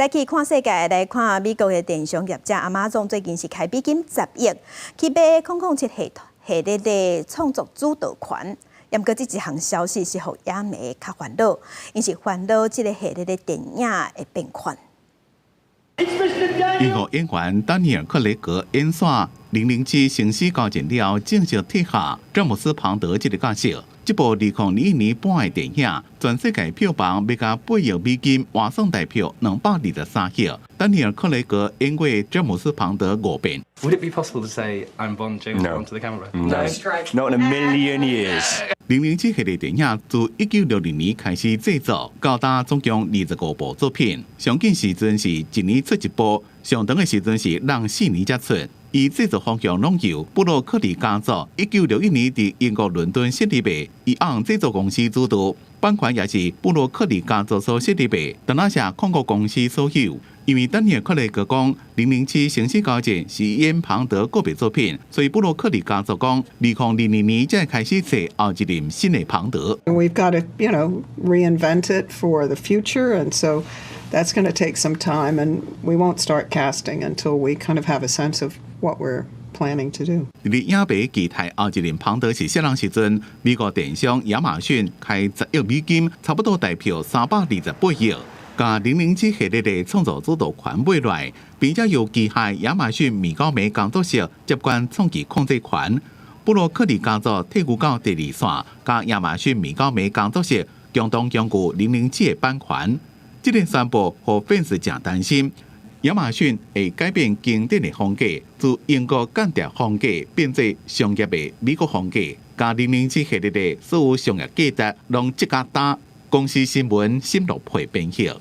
再去看世界，來看美國的電商業者亞馬遜最近是開美金10億去買007系列的創作主導權。毋過這一項消息是予影迷較煩惱，𪜶是煩惱這个系列的電影會變款。英國演員丹尼爾·克雷格演煞007生死交戰了後，正式退下詹姆斯·龐德這个角色。這部2021年播的電影，全世界票房賣共8億美金，換算台票223億。丹尼爾·克雷格演過詹姆斯·龐德五遍。 Would it be possible to say I'm Bond, James Bond to the camera? No, not in a million years. 007系列電影自1962年開始製作，到今總共25部作品。上緊時陣是一年出一部，上長的時陣是人4年才出。伊製作方向攏由布洛克利家族1961年佇英國倫敦設立的，伊按製作公司主導，版權也是布洛克利家族所設立的，但那是控股公司所有。因為丹尼爾·克雷格講，零零七生死交戰是演龐德個別作品，所以布洛克利家族講，2022年才開始揣後一任新的龐德。 We've got to reinvent it for the future, and so that's going to take some time, and we won't start casting until we kind of have a sense of what we're planning to do. 佇影迷期待後一任龐德是啥人時陣，美國電商亞馬遜開10億美金，差不多台票328億，共007系列的創作主導權買來，並且由旗下亞馬遜米高梅工作室接管創意控制權。布洛克利家族退居到第二線，佮亞馬遜米高梅工作室共同擁有零零七的版權。這個宣布，予粉絲誠擔心，亞馬遜會改變經典的風格，自英國間諜風格變做商業的美國風格，共007系列的所有商業價值攏這較焦。公視新聞，新樂配編譯。